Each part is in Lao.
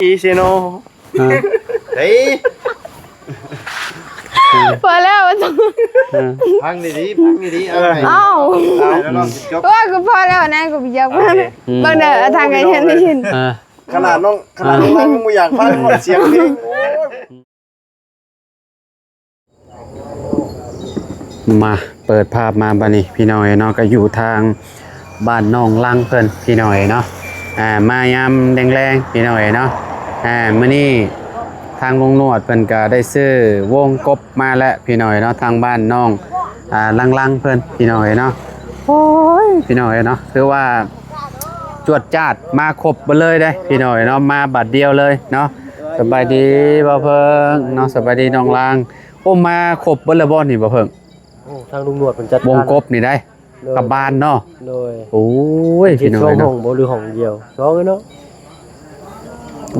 ອີເຊໂນ ຮະ ເຮີ້ຍ ພໍແລ້ວ ເອີ ຟັງດີໆ ຟັງດີໆ ເອົາໃໝ່ ເອົ້າ ເອົາແລ້ວລອງຈົບ ໂອ້ຍ ກໍພໍແລ້ວນະ ກໍບໍ່ຢາກຟັງ ໂອເຄ ອືມ ເບິ່ງເດີ ທາງໄກເຫັນໄດ້ຍິນ ເອີ ຂະໜາດນ້ອງ ຂະໜາດນ້ອງຍັງບໍ່ຢາກຟັງ ເອີ ເສຽງເພງ ໂອ້ຍ ມາ ເປີດພາບມາບັດນີ້ ພີ່ນ້ອງເອີຍເນາະ ກໍຢູ່ທາງບ້ານໜອງລັງເພິ່ນ ພີ່ນ້ອງເອີຍເນາະ ອ່າ ມາຍາມແລງໆ ພີ່ນ້ອງເອີຍເນາະ ອ່າ ມື້ນີ້ທາງລຸງໜວດເພິ່ນກໍໄດ້ຊື້ວົງກົບມາແລ້ວ ພີ່ນ້ອງເອີຍເນາະ ທາງບ້ານໜອງ ອ່າ ລັງໆ ເພິ່ນ ພີ່ນ້ອງເອີຍເນາະ ໂອ້ຍ ພີ່ນ້ອງເອີຍເນາະ ຄືວ່າ ຈວດຈາດມາຄົບເບິດເລີຍເດ້ ພີ່ນ້ອງເອີຍເນາະ ມາບາດດຽວເລີຍເນາະ ສະບາຍດີບ່າວເພິ່ງເນາະ ສະບາຍດີນ້ອງລາງ ໂອ້ ມາຄົບເບິດແລ້ວບໍ່ນີ້ບ່າວເພິ່ງ? ໂອ້ ທາງລຸງໜວດເພິ່ນຈັດ ວົງກົບນີ້ໄດ້ ໂດຍ ກັບບ້ານເນາະ ໂດຍ ໂອ້ຍ ເຮັດ ພີ່ນ້ອງເອີຍເນາະ ສອງຫ້ອງບໍ່ ຫຼືຫ້ອງດຽວ ສອງເນາະ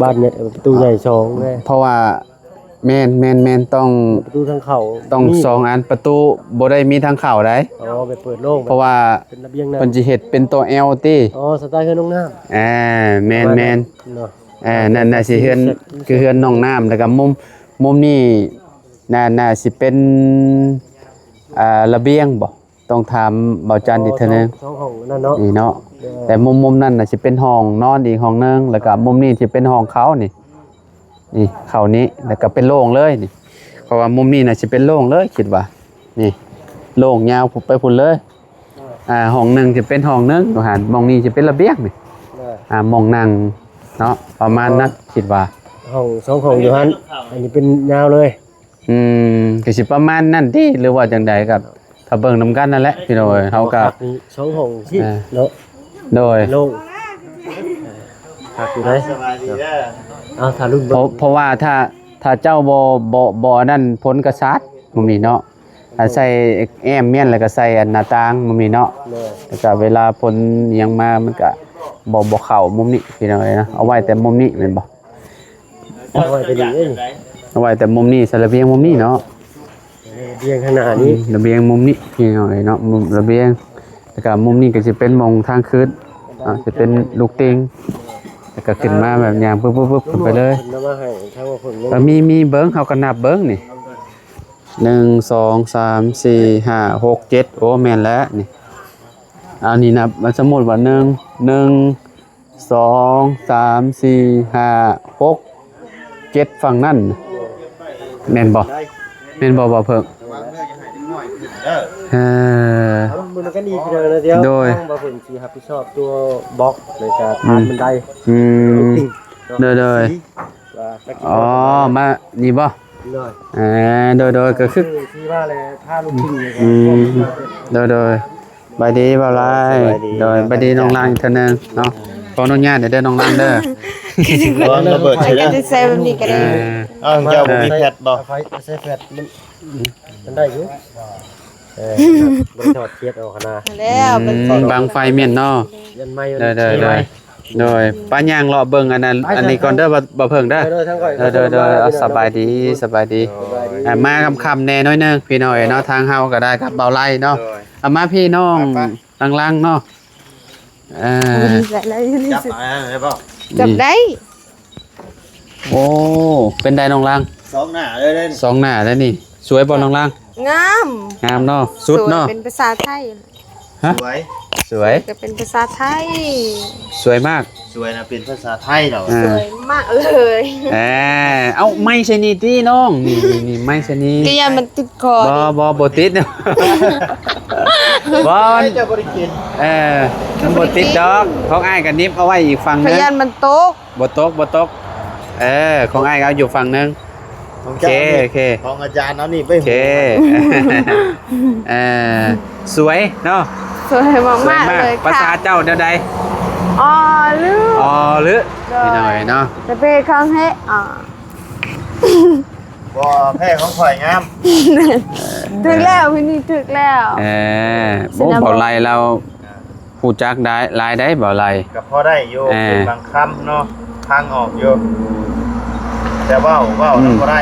ບານໃຫຍ່ ປະຕູໃຫຍ່ສອງເດ້ ເພາະວ່າ ແມ່ນໆໆ ຕ້ອງ ປະຕູທາງເຂົ້າ ຕ້ອງ ມີ ສອງອັນ ປະຕູບໍ່ໄດ້ມີທາງເຂົ້າໃດ ອໍ ໄປເປີດໂລ່ງ ເພາະວ່າ ເປັນລະບຽງນະ ເພິ່ນຊິເຮັດເປັນຕົວແອວຕິ ອໍ ສະໄຕເຮືອນນ້ອງນ້ຳ ອ່າ ແມ່ນໆ ປະມານນັ້ນເນາະ ອ່າ ນັ້ນນະຊິເຮືອນ ຄືເຮືອນນ້ອງນ້ຳ ແລ້ວກໍມຸມ ມຸມນີ້ ນັ້ນນະຊິເປັນ ອ່າ ລະບຽງບໍ? ຕ້ອງຖາມບ່າວຈັນອີກເທື່ອໜຶ່ງ ສອງຫ້ອງນັ້ນເນາະ ນີ້ເນາະ ແຕ່ມຸມໆນັ້ນນະຊິເປັນຫ້ອງນອນອີກຫ້ອງໜຶ່ງ ແລ້ວກໍມຸມນີ້ຊິເປັນຫ້ອງເຂົ້ານີ້ ນີ້ເຂົ້ານີ້ ແລ້ວກໍເປັນໂລ່ງເລີຍນີ້ ເພາະວ່າມຸມນີ້ນະຊິເປັນໂລ່ງເລີຍ ຄິດວ່າ ນີ້ ໂລ່ງຍາວໄປພຸ້ນເລີຍ ອ່າ ຫ້ອງໜຶ່ງຊິເປັນຫ້ອງໜຶ່ງຢູ່ຫັ້ນ ໝ່ອງນີ້ຊິເປັນລະບຽງນີ້ ອ່າ ໝ່ອງນັ່ງເນາະ ປະມານນັ້ນ ຄິດວ່າ ຫ້ອງ ສອງຫ້ອງຢູ່ຫັ້ນ ອັນນີ້ເປັນຍາວເລີຍ ອືມ ກໍຊິປະມານນັ້ນຕິ ຫຼືວ່າຈັ່ງໃດກໍຖ້າເບິ່ງນຳກັນນັ້ນແຫຼະ ພີ່ນ້ອງເອີຍ ເຮົາກໍ ສອງຫ້ອງຊີ້ ອ່າ ເນາະ ໂດຍ ໂລ່ງ ຄັກຢູ່ເດ້ ສະບາຍດີເດີ ເອົາ ຖ້າລຸ້ນເບິ່ງ ເພາະ ເພາະວ່າຖ້າ ຖ້າເຈົ້າບໍ່ ບໍ່ ບໍ່ອັນນັ້ນ ຝົນກໍສາດ ໝ່ອງນີ້ເນາະ ຖ້າໃສ່ແອ້ມມ້ຽນ ແລ້ວກໍໃສ່ອັນໜ້າຕ່າງ ໝ່ອງນີ້ເນາະ ໂດຍ ແລ້ວກໍເວລາຝົນຫຍັງມາ ມັນກໍບໍ່ ບໍ່ເຂົ້າມຸມນີ້ ພີ່ນ້ອງເອີຍເນາະ ເອົາໄວ້ແຕ່ມຸມນີ້ແມ່ນບໍ່? ເອົາໄວ້ແຕ່ນີ້ເດ້ ເອົາໄວ້ແຕ່ມຸມນີ້ ໃສ່ລະບຽງມຸມນີ້ເນາະ ລະບຽງຂ້າງໜ້ານີ້ ອືມ ລະບຽງມຸມນີ້ພີ່ນ້ອງເອີຍເນາະ ມຸມລະບຽງ ແລ້ວກໍມຸມນີ້ກໍຊິເປັນໝ່ອງທາງຂຶ້ນເນາະ ຊິເປັນລູກຕິ່ງ ແລ້ວກໍຂຶ້ນມາແບບຍ່າງປຶບໆໆ ຂຶ້ນໄປເລີຍ ເອີ ມີ ມີເບິ່ງ ເຮົາກໍນັບເບິ່ງນີ້ ໜຶ່ງ ສອງ ສາມ ສີ່ ຫ້າ ຫົກ ເຈັດ ໂອ້ ແມ່ນແລ້ວນີ້ ເອົານີ້ນັບ ສົມມຸດວ່າ ໜຶ່ງ ໜຶ່ງ ສອງ ສາມ ສີ່ ຫ້າ ຫົກ ເຈັດ ຝັ່ງນັ້ນ ແມ່ນບໍ່? ແມ່ນບໍ່ບ່າວເພິ່ງ? ເອີ ເອົາ ມື້ນັ້ນກໍດີພີ່ນ້ອງເນາະ ດຽວ ໂດຍ ທາງບ່າວເພິ່ງຊິຮັບຜິດຊອບຕົວບລັອກ ແລ້ວກໍ ອືມ ທາງບັນໄດ ອືມ ເນາະ ໂດຍໆ ວ່າຈັກ ອໍ ມານີ້ບໍ່? ໂດຍ ເອີ ໂດຍໆ ກໍຄື ທີ່ວ່າແຫຼະ ຖ້າລູກ ອືມ ໂດຍໆ ສະບາຍດີບ່າວລາຍ ສະບາຍດີ ໂດຍ ສະບາຍດີນ້ອງລາງອີກເທື່ອໜຶ່ງເນາະ ຂໍອະນຸຍາດເດີນ້ອງລາງເດີ ລອງລະເບີດໃສ່ເດີ ໃສ່ແບບນີ້ກໍໄດ້ ເອີ ອ້າວ ເຈົ້າບໍ່ມີແພັດບໍ່? ໃສ່ແພັດ ມັນ ມັນໄດ້ຢູ່ ເອີ ບໍ່ໄດ້ຖອດເຂດອອກຫັ້ນນະ ແລ້ວ ອືມ ບັ້ງໄຟແມ່ນເນາະ ໂດຍໆ ໂດຍ ໄປຍ່າງເລາະເບິ່ງອັນນັ້ນ ອັນນີ້ກ່ອນເດີ ບ່າວ ບ່າວເພິ່ງເດີ ໂດຍໆ ເອົາ ສະບາຍດີ ສະບາຍດີ ສະບາຍດີ ອ່າ ມາຄ່ຳໆແດ່ໜ້ອຍໜຶ່ງ ພີ່ນ້ອງເອີຍເນາະ ທາງເຮົາກໍໄດ້ກັບບ່າວໄລເນາະ ໂດຍ ເອົາມາພີ່ນ້ອງ ໄປໆ ລາງໆເນາະ ເອີ ຈັບເອົາໄດ້ບໍ່? ຈັບໄດ້ ໂອ້ ເປັນໃດນ້ອງລາງ? ສອງໜ້າເລີຍເດ້ ສອງໜ້າເດ້ນີ້ ສວຍບໍ່ນ້ອງລາງ? ງາມ ງາມເນາະ ສຸດເນາະ ສວຍເປັນພາສາໄທ ຮະ? ສວຍ ສວຍ ສວຍກໍເປັນພາສາໄທ ສວຍມາກ ສວຍນະເປັນພາສາໄທເນາະ ອ່າ ສວຍມາກເລີຍ ເອີ ເອົາໄມ້ໃສ່ນີ້ຕິນ້ອງ ນີ້ໆໆ ໄມ້ໃສ່ນີ້ ກໍຢ້ານມັນຕິດຄໍ ບໍ່ ບໍ່ ບໍ່ຕິດ ບໍ່ ເຈົ້າບໍ່ໄດ້ກິນ ເອີ ມັນບໍ່ຕິດດອກ ຂອງອ້າຍກໍໜິບເອົາໄວ້ອີກຝັ່ງໜຶ່ງ ຢ້ານມັນຕົກ ບໍ່ຕົກ ບໍ່ຕົກ ເອີ ຂອງອ້າຍເອົາຢູ່ຝັ່ງໜຶ່ງ ຂອງເຈົ້າ ໂອເຄ ຂອງອາຈານເອົານີ້ໄປ ໂອເຄ ເອີ ສວຍເນາະ ສວຍມາກໆເລີຍ ສວຍມາກ ພາສາເຈົ້າແນວໃດ? ອໍລື ອໍລື ໂດຍ ພີ່ນ້ອງເນາະ ຈະເປຂອງເຮ ອໍ ບໍ່ແພ້ຂອງຂ້ອຍງາມ ຖືກແລ້ວ ມື້ນີ້ຖືກແລ້ວ ເອີ ໂອ້ ເບົາໄລລາວ ຮູ້ຈັກໄດ້ ຫຼາຍໄດ໋ ເບົາໄລ ກໍພໍໄດ້ຢູ່ ເອີ ເປັນບາງຄຳເນາະ ຟັງອອກຢູ່ ແຕ່ເວົ້າ ເວົ້າ ອືມ ນຳບໍ່ໄດ້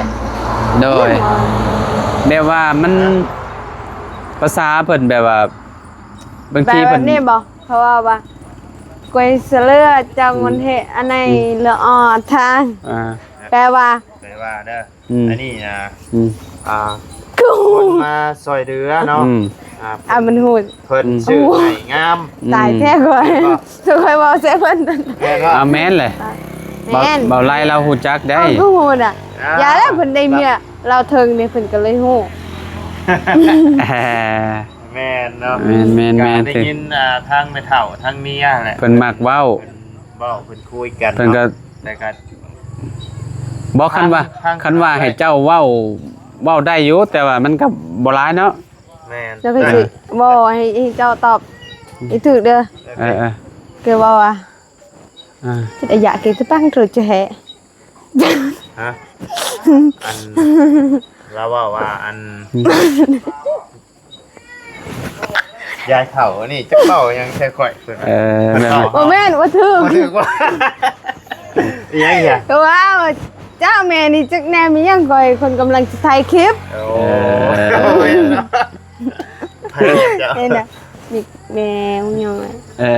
ໂດຍ ແບບວ່າມັນ ພາສາເພິ່ນແບບວ່າ ບາງທີເພິ່ນ ແບບນີ້ບໍ່? ເຂົາເວົ້າວ່າ ກວຍສະເຫຼືອຈາກ ອືມ ມົນເທ ອັນໃນ ອືມ ເຫຼືອອອດທາງ ອ່າ ແປວ່າ ແປວ່າເດີ ອືມ ອັນນີ້ນະ ອືມ ອ່າ ກວຍ ຄົນມາຊ່ອຍເຫຼືອເນາະ ອືມ ອ່າ ອ່າ ເພິ່ນ ມັນຮູ້ ເພິ່ນ ອືມ ຊື່ໃຫ້ງາມ ຕາຍແທ້ຂ້ອຍ ແມ່ນບໍ່? ຂ້ອຍເວົ້າໃສ່ເພິ່ນ ແມ່ນບໍ່? ອ່າ ແມ່ນແຫຼະ ແມ່ນ ເບົາ ເບົາໄລລາວຮູ້ຈັກໄດ໋ ເຮົາຄືຮູ້ນະ ອ່າ ຢ່າແລ້ວ ເພິ່ນໄດ້ເມຍລາວເທິງນີ້ ເພິ່ນກໍເລີຍຮູ້ ແມ່ນເນາະ ແມ່ນໆໆ ກໍໄດ້ຍິນ ອ່າ ທາງແມ່ເຖົ້າ ທາງເມຍແຫຼະ ເພິ່ນມັກເວົ້າ ເພິ່ນເວົ້າ ເພິ່ນຄຸຍກັນ ເພິ່ນກໍ ເນາະ ແຕ່ກໍ ບໍ່ ຄັນວ່າ ທາງ ຄັນວ່າໃຫ້ເຈົ້າເວົ້າ ເວົ້າໄດ້ຢູ່ ແຕ່ວ່າມັນກໍບໍ່ຫຼາຍເນາະ ແມ່ນ ເຈົ້າກໍຊິ ເອີ ເວົ້າໃຫ້ ໃຫ້ເຈົ້າຕອບ ອືມ ໃຫ້ຖືກເດີ ເອີໆ ຄືເວົ້າວ່າ ອ່າ ຄິດອາຍະເກຕະປັງໂຕຈະແຮ ຮະ ອັນ ລາວເວົ້າວ່າ ອັນ ອືມ ຍາຍເຖົ້ານີ້ຈັກເວົ້າຫຍັງໃສ່ຂ້ອຍ ເອີ ແມ່ນບໍ່? ບໍ່ແມ່ນ ບໍ່ຖືກ ບໍ່ຖືກບໍ່? ອີຫຍັງ ອີຫຍັງ? ກໍວ່າ ເຈົ້າແມ່ນີ້ຈັກແນມອີຫຍັງ ຂ້ອຍຄົນກຳລັງຊິຖ່າຍຄລິບ ໂອ້ ເອີ ໃຜເຈົ້າ ເຫັນນະ ນີ້ແມ່ຫົວຍອງ ເອີ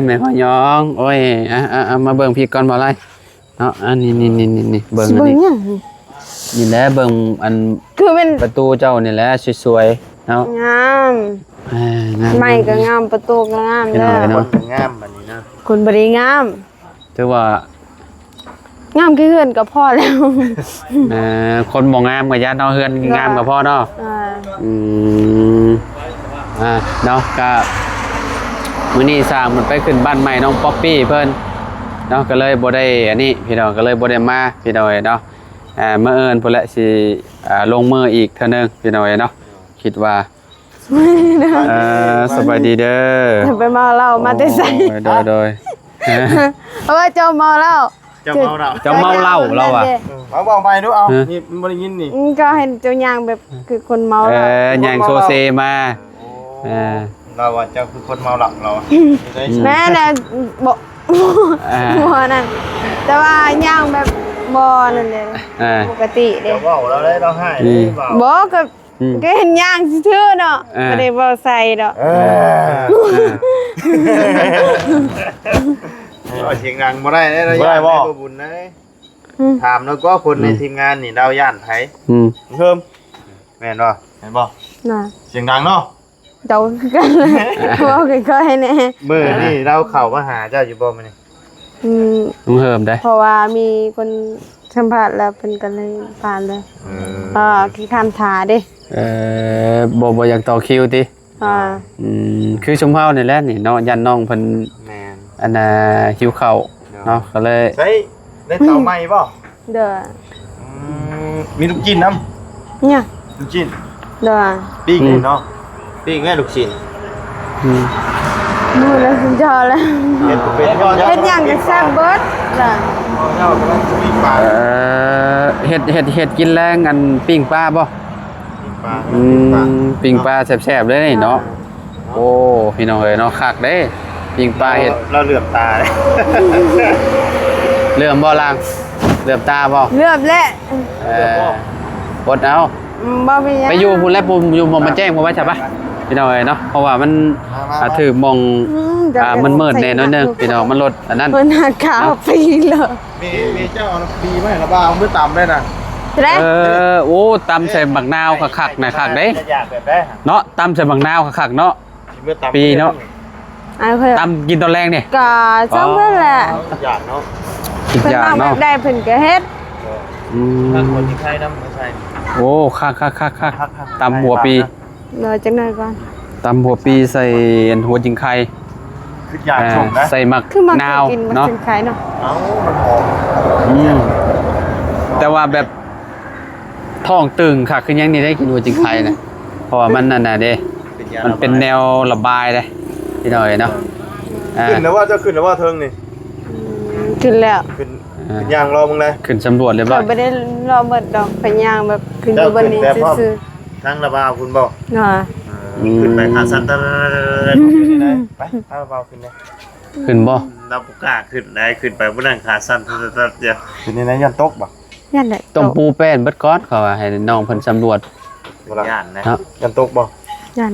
ແມ່ຫົວຍອງ ໂອ້ຍ ອ່ະ ອ່ະ ມາເບິ່ງພີ້ກ່ອນ ບໍ່ຫຼາຍ ເນາະ ອັນນີ້ ນີ້ ນີ້ ນີ້ ເບິ່ງ ຊິເບິ່ງ ອັນນີ້ ຫຍັງ? ນີ້ແຫຼະ ເບິ່ງອັນ ຄືແມ່ນ ປະຕູເຈົ້ານີ້ແຫຼະ ສວຍໆ ເນາະ ງາມ ເອີ ງາມ ໄມ້ກໍງາມ ປະຕູກໍງາມ ພີ່ນ້ອງເອີຍເນາະ ຄົນກໍງາມບັດນີ້ເນາະ ຄົນບໍ່ໄດ້ງາມ ຖືວ່າ ງາມຄືເຮືອນກໍພໍແລ້ວ ເອີ ຄົນບໍ່ງາມກໍຢ່າເນາະ ເຮືອນງາມກໍພໍເນາະ ເອີ ອືມ ອ່າ ເນາະ ກະມື້ນີ້ຊ່າງເພິ່ນໄປຂຶ້ນບ້ານໃໝ່ນ້ອງປັອບປີ້ເພິ່ນເນາະ ກໍເລີຍບໍ່ໄດ້ອັນນີ້ພີ່ນ້ອງ ກໍເລີຍບໍ່ໄດ້ມາພີ່ນ້ອງເອີຍເນາະ ອ່າ ມື້ອື່ນພຸ້ນແຫຼະຊິ ອ່າ ລົງມືອີກເທື່ອໜຶ່ງພີ່ນ້ອງເອີຍເນາະ ຄິດວ່າ ເອີ ສະບາຍດີເດີ ໄປເມົາເຫຼົ້າມາແຕ່ໃສ ໂອ້ຍ ໂດຍ ໂດຍ ເອີ ເຈົ້າເມົາເຫຼົ້າ ເຈົ້າເມົາເຫຼົ້າ ເຈົ້າເມົາເຫຼົ້າ ລາວວ່າ ເອີ ເອົາເວົ້າໃໝ່ດູ ເອົາ ຮະ ນີ້ມັນບໍ່ໄດ້ຍິນນີ້ ອືມ ກໍເຫັນເຈົ້າຍ່າງແບບຄືຄົນເມົາເຫຼົ້າ ເອີ ຍ່າງໂຊເຊມາ ໂອ້ ເອີ ລາວວ່າເຈົ້າຄືຄົນເມົາເຫຼົ້າ ລາວວ່າ ອືມ ແມ່ນແຫຼະ ບໍ່ ອ່າ ບໍ່ນັ້ນ ແຕ່ວ່າຍ່າງແບບບໍ່ນັ້ນເດ້ ອ່າ ປົກກະຕິເດ້ ເຈົ້າເວົ້າລາວໄດ້ ລາວຮ້າຍ ອືມ ເດ້ ບໍ່ ກໍ ອືມ ກໍເຫັນຍ່າງຊື່ໆເນາະ ອ່າ ບໍ່ໄດ້ເວົ້າໃສ່ດອກ ເອີ ອ່າ ເວົ້າສຽງດັງບໍ່ໄດ້ເດ້ ບໍ່ໄດ້ບໍ່ ຢ້ານບໍ່ບຸນເດ້ ອືມ ຖາມແລ້ວກໍຄົນໃນ ອືມ ທີມງານນີ້ລາວຢ້ານໃຜ ອືມ ເຮີມ ແມ່ນບໍ່ ແມ່ນບໍ່ ນະ ສຽງດັງເນາະ ເຈົ້າຄືກັນ ເວົ້າຄ່ອຍໆແດ່ ມື້ນີ້ລາວເຂົ້າມາຫາເຈົ້າຢູ່ບໍ່ມື້ນີ້ ອືມ ລຸງເຮີມເດ້ ເພາະວ່າມີຄົນສຳພາດແລ້ວເພິ່ນກໍເລີຍຜ່ານເລີຍ ເອີ ເອີ ຂີ້ຄ້ານຖ້າເດ້ ເອີ ບໍ່ ບໍ່ຢາກຕໍ່ຄິວຕິ ອ່າ ອືມ ຄືຊຸມເຮົານີ້ແຫຼະນີ້ເນາະ ຢ້ານນ້ອງເພິ່ນ ແມ່ນ ອັນນ່າ ຫິວເຂົ້າ ໂດຍ ເນາະ ກໍເລີຍ ໃຊ້ໄດ້ເຕົາໃໝ່ບໍ່? ໂດຍ ອືມ ມີລູກຊີ້ນນຳ ຫຍັງ ລູກຊີ້ນ ໂດຍ ປີ້ງເນາະ ປີ້ງແມ່ລູກຊີ້ນ ອືມ ມື້ລະສຸດຍອດແລ້ວ ເຮັດເປັນ ເຮັດຫຍັງກໍແຊບເບິດລະ ເອີ ເຮັດ ເຮັດ ເຮັດກິນແລງ ອັນ ປີ້ງປາບໍ່? ປີ້ງປາ ອືມ ປີ້ງປາແຊບໆເລີຍນີ້ເນາະ ອ່າ ໂອ້ ພີ່ນ້ອງເອີຍເນາະ ຄັກເດ້ ປີ້ງປາເຮັດ ລາວ ລາວເຫຼືອບຕາເດ້ ເຫຼືອມບໍ່ລາງ ເຫຼືອບຕາບໍ່? ເຫຼືອບແຫຼະ ເອີ ອົດເອົາ ອືມ ບໍ່ມີຫຍັງ ໄປຢູ່ພຸ້ນແຫຼະ ຢູ່ໝ່ອງມັນແຈ້ງ ບໍ່ໄວ້ຊະປະ ພີ່ນ້ອງເອີຍເນາະ ເພາະວ່າມັນ ມາ ມາ ອ່າ ຖືກໝ່ອງ ອືມ ອ່າ ມັນມືດແດ່ໜ້ອຍໜຶ່ງ ພີ່ນ້ອງ ມັນລົດອັນນັ້ນ ເພິ່ນຫາກາວ ເນາະ ປີເລີຍ ແມ່ ແມ່ເຈົ້າເອົາປີມາໃຫ້ລະບ່າວ ເອົາມືຕຳໄດ້ນະ ເອີ ໂອ້ ຕຳໃສ່ໝາກນາວຄັກໆນະ ຄັກເດ້ ຢາກແບບໃດ ເນາະ ຕຳໃສ່ໝາກນາວຄັກໆເນາະ ຊິເມືອຕຳ ປີເນາະ ຕຳກິນຕອນແລງນີ້ ກໍຊ່ຳເພິ່ນແຫຼະ ຄິດຢາກເນາະ ຄິດຢາກເນາະ ເພິ່ນມັກແບບໃດເພິ່ນກໍເຮັດ ອືມ ໂອ້ ຄັກໆໆໆ ຕຳຫົວປີ ລໍຈັກໜ້ອຍກ່ອນ ຕຳຫົວປີໃສ່ອັນຫົວຈິງໄຄ ຄືຢາກ ເອີ ຊົມນະ ໃສ່ໝາກ ຄືໝາກນາວ ກິນໝາກ ເນາະ ຈິງໄຄເນາະ ເອົ້າ ມັນຫອມ ອືມ ແຕ່ວ່າແບບທ້ອງຕຶງຄັກຄືຫຍັງນີ້ໄດ້ກິນຫົວຈິງໄຄນະ ເພາະວ່າມັນນັ້ນນະເດ້ ເປັນຍາ ມັນເປັນແນວລະບາຍເດ້ ພີ່ນ້ອງເອີຍເນາະ ອ່າ ຂຶ້ນແລ້ວວ່າ ເຈົ້າຂຶ້ນແລ້ວວ່າເທິງນີ້ ອືມ ຂຶ້ນແລ້ວ ຂຶ້ນ ອ່າ ຂຶ້ນຍ່າງເລາະເບິ່ງໄດ໋ ຂຶ້ນສຳຫຼວດຮຽບຮ້ອຍ ຂ້ອຍບໍ່ໄດ້ເລາະເບິດດອກ ຂ້ອຍຍ່າງແບບຂຶ້ນຢູ່ເບື້ອງນີ້ຊື່ໆ ທາງລະບ່າວພຸ້ນບໍ່? ອ່າ ເອີ ອືມ ຂຶ້ນໄປຂາສັ່ນ ໄປ ພາລະບ່າວຂຶ້ນເດ້ ຂຶ້ນບໍ່? ລາວບໍ່ກ້າຂຶ້ນໄດ໋ ຂຶ້ນໄປບໍ່ນັ້ນຂາສັ່ນ ເຈົ້າ ເປັນຈັ່ງໃດ ຢ້ານຕົກບໍ່? ຢ້ານແຫຼະ ຕ້ອງປູແປ້ນເບິດກ່ອນ ເຂົາວ່າໃຫ້ນ້ອງເພິ່ນສຳຫຼວດ ຢ້ານນະ ຢ້ານຕົກບໍ່? ຢ້ານ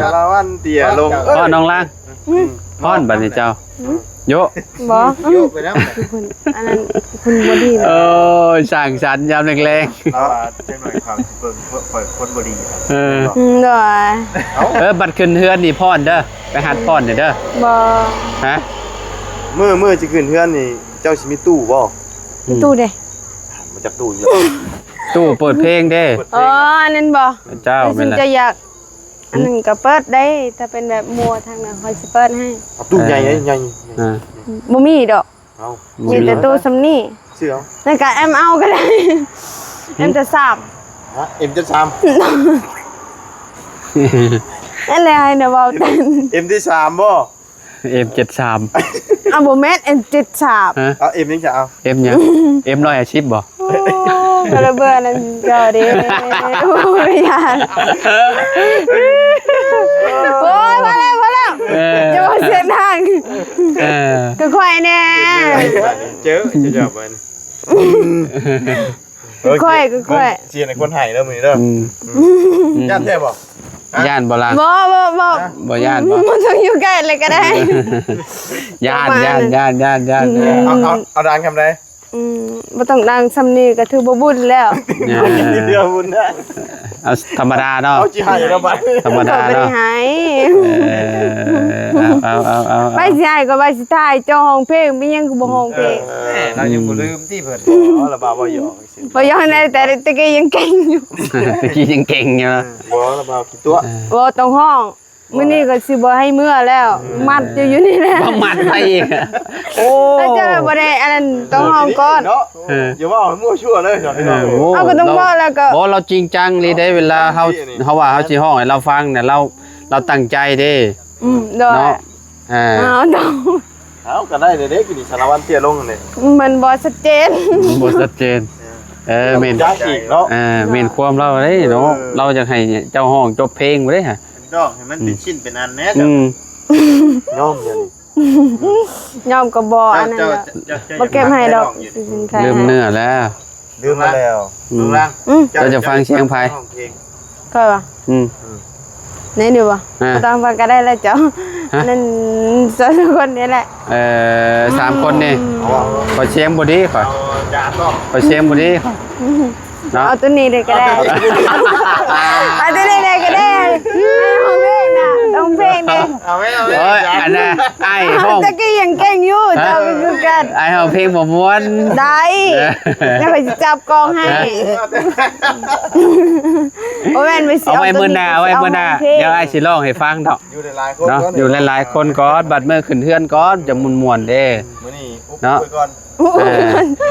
ສາລະວັນເຕັ້ຍລົງ ເອີຍ ພໍ່ນ້ອງລາງ ອືມ ຟ້ອນບັດນີ້ເຈົ້າ ອືມ ໂຍະ ບໍ່ ໂຍະໄປແລ້ວ ເພິ່ນ ອັນນັ້ນ ເພິ່ນບໍ່ດີ ເອີຍ ສ້າງສັນຍາມແລງໆ ເນາະ ຈັກໜ້ອຍເຂົາຊິເບິ່ງ ຂ້ອຍຄົນບໍ່ດີ ເອີ ອືມ ໂດຍ ເອີ ບັດຂຶ້ນເຮືອນນີ້ຟ້ອນເດີ ໄປຫັດຟ້ອນແດ່ເດີ ບໍ່ ຮະ ມື້ ມື້ຊິຂຶ້ນເຮືອນນີ້ ເຈົ້າຊິມີຕູ້ບໍ່? ອືມ ມີຕູ້ເດ້. ມາຈາກຕູ້ອີກແລ້ວ. ຕູ້ເປີດເພງເດ້. ອໍ ອັນນັ້ນບໍ່? ເຈົ້າ ແມ່ນແຫຼະ. ເຈົ້າຢາກ ອັນນັ້ນກໍເປີດໄດ້ ຖ້າເປັນແບບມົວທາງນັ້ນ ຂ້ອຍຊິເປີດໃຫ້. ເອົາຕູ້ໃຫຍ່ ເອີ ໃຫຍ່ ອ່າ ບໍ່ມີດອກ. ເອົ້າ ມີແຕ່ຕູ້ສ່ຳນີ້. ຊື້ເອົາ ແລ້ວກໍແອັມເອົາກໍໄດ້. ອືມ ເອັມເຈັດສາມ. ຮະ ເອັມເຈັດສາມ? ນັ້ນແຫຼະ ໃຫ້ນະເວົ້າແຕ່ ເອັມເຈັດສາມບໍ່? ເອັມເຈັດສາມ. ອ້າວ ບໍ່ແມ່ນ ເອັມເຈັດສາມ. ຮະ ເອົາ ເອັມຫຍັງຊະ? ເອົາ ເອັມຫຍັງ? ເອັມຮ້ອຍຫ້າສິບບໍ່? ໂອ້ ກະລະເບີນັ້ນກໍເດ້. ໂອ້ຍ ຢ້ານ. ໂອ້ຍ ພໍແລ້ວ ພໍແລ້ວ. ເອີ ຢ່າເວົ້າສຽງດັງ. ເອີ ຄືຂ້ອຍແດ່. ເຈີ ເຈີ ເຈົ້າເບິ່ງ. ຄືຂ້ອຍ ຄືຂ້ອຍ. ສຽງໃນຄົນໄຫ້ເດີມື້ນີ້ເດີ. ອືມ ຢ້ານແທ້ບໍ່? ຢ້ານບໍ່ລະ? ບໍ່ ບໍ່ ບໍ່. ບໍ່ຢ້ານບໍ່? ບໍ່ຕ້ອງຢູ່ໃກ້ເລີຍກໍໄດ້. ຢ້ານ ຢ້ານ ຢ້ານ ຢ້ານ ຢ້ານ. ອືມ ເອົາ ເອົາ ເອົາດັງສ່ຳໃດ? ອືມ ບໍ່ຕ້ອງດັງສ່ຳນີ້ກໍຖືວ່າບຸນແລ້ວ. ຖືວ່າບຸນແລ້ວ. ເອົາທຳມະດາເນາະ. ເອົາຊິໄຫ້ແລ້ວບັດ ທຳມະດາເນາະ. ບໍ່ໄດ້ໄຫ້. ເອີ ເອົາ ເອົາ ເອົາ ເອົາ. ໄປຊິໄຫ້ກໍໄປຊິຖ່າຍ ເຈົ້າຮ້ອງເພງ ເປັນຫຍັງຄືບໍ່ຮ້ອງເພງ? ເອີ ລາວຍັງບໍ່ລືມຕິເພິ່ນ. ອໍ ລະບ່າວເວົ້າຫຍອກ. ບໍ່ຢອກໃຫ້ໄດ້ ແຕ່ຕະກີ້ຍັງເກັ່ງຢູ່. ຕະກີ້ຍັງເກັ່ງຢູ່ນະ. ບໍ່ລະບ່າວຂີ້ຕົວະ. ເອີ ບໍ່ຕ້ອງຮ້ອງ. ມື້ນີ້ກໍຊິບໍ່ໃຫ້ເມືອແລ້ວ. ອືມ ມັດຢູ່ ຢູ່ນີ້ແຫຼະ. ບໍ່ມັດໃຜອີກ? ໂອ້ ແລ້ວເຈົ້າບໍ່ໄດ້ອັນນັ້ນ ຕ້ອງຮ້ອງກ່ອນເນາະ. ເອີ ຢ່າເວົ້າໃຫ້ມົ້ວຊົ່ວເລີຍເນາະ. ເອີ ເຮົາກໍຕ້ອງເວົ້າແລ້ວກໍ ບໍ່ ລາວຈິງຈັງອີ່ຫຼີເດ້. ເວລາເຮົາ ເຮົາວ່າເຮົາຊິຮ້ອງໃຫ້ລາວຟັງນະ ລາວ ລາວຕັ້ງໃຈເດ້. ອືມ ໂດຍ ເນາະ. ເອີ ເອົາ ເອົາ ກໍໄດ້ເດ້ ກິນນີ້ສາລະວັນເຕ້ຍລົງເດ້. ມັນບໍ່ຊັດເຈນ ມັນບໍ່ຊັດເຈນ. ເອີ ແມ່ນ ຈັກອີກເນາະ. ເອີ ແມ່ນຄວາມລາວເດ້ເນາະ. ເອີ ລາວຢາກໃຫ້ເຈົ້າຮ້ອງຈົບເພງພຸ້ນເດ້. ຮ້ອງໃຫ້ມັນເປັນ ອືມ ຊິ້ນເປັນອັນແດ່. ອືມ ຍອມ ຍອມກໍບໍ່ອັນນັ້ນ ບໍ່ເກັບໃຫ້ດອກ. ລືມເນື້ອແລ້ວ. ລືມມາແລ້ວ. ອືມ ເຈົ້າຈະຟັງສຽງໃຜ? ຂ້ອຍວ່າ ອືມ ແນ່ນອນບໍ່? ອ່າ ບໍ່ຕ້ອງຟັງກໍໄດ້ລະເຈົ້າ. ຮະ? ນັ້ນສອງຄົນນີ້ແຫຼະ. ເອີ ສາມຄົນນີ້. ອືມ ຂ້ອຍສຽງບໍ່ດີຂ້ອຍ. ຂ້ອຍສຽງບໍ່ດີຂ້ອຍ. ເນາະ ເອົາຕົວນີ້ເລີຍກໍໄດ້. ເອົາຕົວນີ້ເລີຍກໍໄດ້. ເອົາເພງນະ ຕ້ອງເພງເດ້. ເອົາໄວ້ ເອົາໄວ້. ໂອ້ຍ ອັນນະ ອ້າຍຮ້ອງ ຕະກີ້ຍັງເກັ່ງຢູ່. ຮະ? ເຈົ້າໄປຄືກັນ. ອ້າຍຮ້ອງເພງບໍ່ມ່ວນ. ໄດ້. ເອີ ແລ້ວຂ້ອຍຊິຈັບກອງໃຫ້. ບໍ່ແມ່ນໄປຊິ ເອົາໄວ້ມື້ໜ້າ ເອົາໄວ້ມື້ໜ້າ. ດຽວອ້າຍຊິຮ້ອງໃຫ້ຟັງດອກ. ຢູ່ຫຼາຍໆຄົນເນາະ. ຢູ່ຫຼາຍໆຄົນກ່ອນ ບັດມື້ຂຶ້ນເຮືອນກ່ອນ ຈະມ່ວນໆເດ້. ມື້ນີ້ອຸບໄວ້ກ່ອນ. ເອີ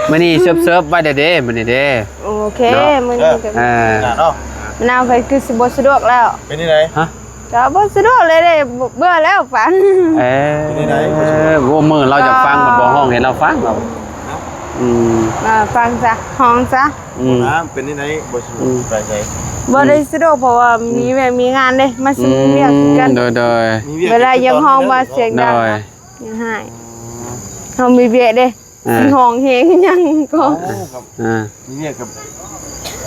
ມື້ນີ້ເສີບໆໄວ້ແດ່ເດ້ ມື້ນີ້ເດ້. ໂອເຄ ເນາະ ມື້ນີ້ກໍ ເອີ ເນາະ ມື້ໜ້າຂ້ອຍຄືຊິບໍ່ສະດວກແລ້ວ. ເປັນຈັ່ງໃດ? ຮະ? ກໍບໍ່ສະດວກເລີຍເດ້ ເບື່ອແລ້ວປານ. ເອີ ເປັນຈັ່ງໃດ? ໂອ້ ມື້ລາວຢາກຟັງ ມັນບໍ່ຮ້ອງໃຫ້ລາວຟັງ. ອືມ ເອີ ຟັງຊະ ຮ້ອງຊະ. ອືມ ເປັນຈັ່ງໃດ? ບໍ່ສະດວກ ອືມ ໄປໃສ? ບໍ່ໄດ້ສະດວກ ເພາະວ່າມີວຽກມີງານເດ້ ມາຊຸມວຽກຄືກັນ. ອືມ ໂດຍໆ ເວລາຢາກຮ້ອງມາສຽງດັງ ໂດຍ ຍັງຫາຍ. ເຮົາມີວຽກເດ້ ອ່າ ຊິຮ້ອງເພງຫຍັງກໍ ໂອ້ ກັບ ອ່າ ມີວຽກກັບ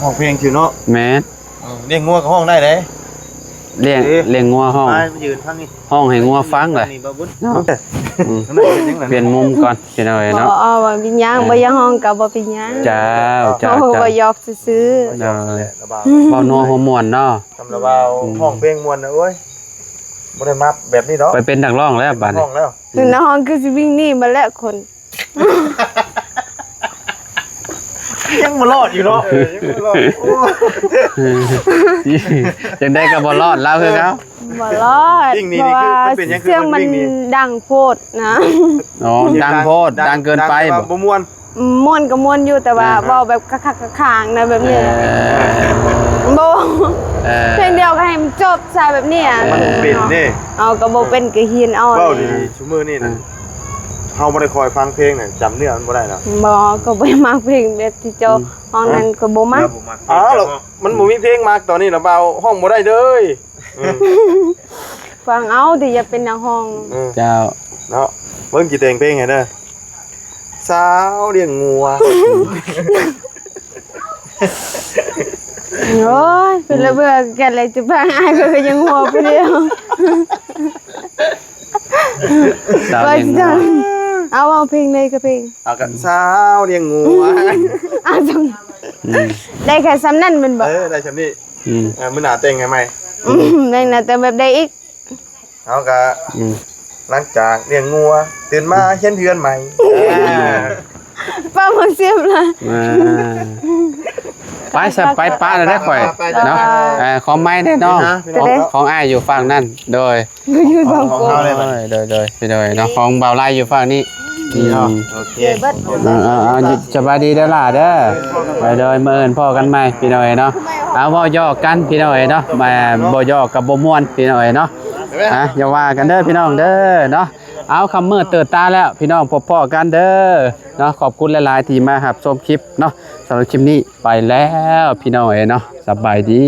ຮ້ອງເພງຢູ່ເນາະ. ແມ່ນ ເອີ ລ້ຽງງົວກໍຮ້ອງໄດ້ເດ້. ລ້ຽງ ລ້ຽງງົວຮ້ອງ ມາຢືນທາງນີ້ ຮ້ອງໃຫ້ງົວຟັງແຫຼະ ນີ້ບໍ່ບຸນເນາະ. ອືມ ປ່ຽນມຸມກ່ອນພີ່ນ້ອງເອີຍເນາະ. ບໍ່ເອົາ ບໍ່ເປັນຫຍັງ ເອີ ບໍ່ຢາກຮ້ອງກໍບໍ່ເປັນຫຍັງ. ເຈົ້າ ເຈົ້າ ເຈົ້າ ເວົ້າຢອກຊື່ໆ. ໂດຍ ເວົ້ານົວຫົວມ່ວນເນາະ. ຄຳລະເວົ້າ ອືມ ຮ້ອງເພງມ່ວນນະ ໂອ້ຍ ບໍ່ໄດ້ມາແບບນີ້ດອກ. ໄປເປັນນັກຮ້ອງແລ້ວບາດນີ້ ເປັນນັກຮ້ອງແລ້ວ. ຄືນັກຮ້ອງຄືຊິວິ່ງໜີມາແລ້ວຄົນ ຍັງບໍ່ລອດຢູ່ເນາະ. ເອີ ຍັງບໍ່ລອດ. ໂອ້ຍ ຈັ່ງໃດກໍບໍ່ລອດລາວຄືເກົ່າ. ບໍ່ລອດ ວິ່ງໜີ ເພາະວ່າ ນີ້ຄື ມັນເປັນຫຍັງ ຄື ສຽງມັນ ມັນວິ່ງໜີ ດັງໂພດນະ. ອໍ ດັງໂພດ ດັງເກີນໄປ ດັງແບບວ່າບໍ່ ບໍ່ມ່ວນ. ມ່ວນກໍມ່ວນຢູ່ ແຕ່ວ່າ ອ່າ ເວົ້າແບບຄັກໆຄາງໆນະ ແບບນີ້. ເອີ ບໍ່ ເອີ ເພງດຽວກໍໃຫ້ມັນຈົບຊະ ແບບນີ້. ມັນເປັນເດ້. ເອົາ ກໍບໍ່ເປັນກໍຮຽນເອົາ. ເວົ້າດີໆ ຊຸມື້ນີ້ນະ ອ່າ ເຮົາບໍ່ໄດ້ຄ່ອຍຟັງເພງນະ ຈຳເນື້ອມັນບໍ່ໄດ້ດອກ. ບໍ່ ກໍບໍ່ໄດ້ມັກເພງແບບທີ່ເຈົ້າ ອືມ ຮ້ອງນັ້ນກໍບໍ່ມັກ. ອ້າວ ມັນບໍ່ມີເພງມັກ ຕອນນີ້ລະບ່າວຮ້ອງບໍ່ໄດ້ເລີຍ. ເອີ ຟັງເອົາຕິ ຢາກເປັນນັກຮ້ອງ. ເອີ ເຈົ້າ ເນາະ ເບິ່ງຊິແຕ່ງເພງໃຫ້ເດີ. ສາວລ້ຽງງົວ. ໂອ້ຍ ເປັນລະເບື່ອກັນແລ້ວ ຈະຟັງອ້າຍເພິ່ນກໍຍັງຫົວຜູ້ດຽວ. ສາວລ້ຽງງົວ ເອົາ ເອົາເພງໃດກໍເພງ. ເອົາກັນ ສາວລ້ຽງງົວ. ອາ ໄດ້ແຄ່ສ່ຳນັ້ນແມ່ນບໍ່? ເອີ ໄດ້ສ່ຳນີ້. ອືມ ເອີ ມື້ໜ້າແຕ່ງໃຫ້ໃໝ່. ອືມ ແຕ່ງໜ້າແຕ່ງແບບໃດອີກ? ເຮົາກະ ອືມ ຫຼັງຈາກລ້ຽງງົວ ຕື່ນມາເຫັນເຮືອນໃໝ່. ອ່າ ປ້າມັກເສບຫຼາຍ. ອ່າ ໄປຊະ ໄປປະແລ້ວເດີຂ້ອຍ ໄປ ໄປ ເນາະ. ໄປ ເອີ ຂອງໄມ້ເດ້ນ້ອງ ໄປຫາ ຂອງ ຂອງອ້າຍຢູ່ຝັ່ງນັ້ນ ໂດຍ ຢູ່ຝັ່ງ ຂອງເຮົາເດ້ບັດ ໂດຍ ໂດຍ ໂດຍ ພີ່ນ້ອງເນາະ ຂອງບ່າວໄລຢູ່ຝັ່ງນີ້. ນີ້ເນາະ ອືມ ໂອເຄ ເອີ ເອີ ເອີ ສະບາຍດີເດີຫຼ້າເດີ. ໂດຍ ໂດຍ ມື້ອື່ນພໍ້ກັນໃໝ່ ພີ່ນ້ອງເອີຍເນາະ. ເອົາ ເວົ້າຫຍອກກັນ ພີ່ນ້ອງເອີຍເນາະ ແມ່ນບໍ່ຫຍອກກໍບໍ່ມ່ວນ ພີ່ນ້ອງເອີຍເນາະ. ອ່ະ ຢ່າວ່າກັນເດີພີ່ນ້ອງເດີເນາະ. ເອົາ ຄ່ຳມືດເຕີບຕາແລ້ວ ພີ່ນ້ອງ ພົບພໍ້ກັນເດີເນາະ. ຂອບຄຸນຫຼາຍໆທີ່ມາຮັບຊົມຄລິບເນາະ. ສຳລັບຄລິບນີ້ໄປແລ້ວ ພີ່ນ້ອງເອີຍເນາະ. ສະບາຍດີ.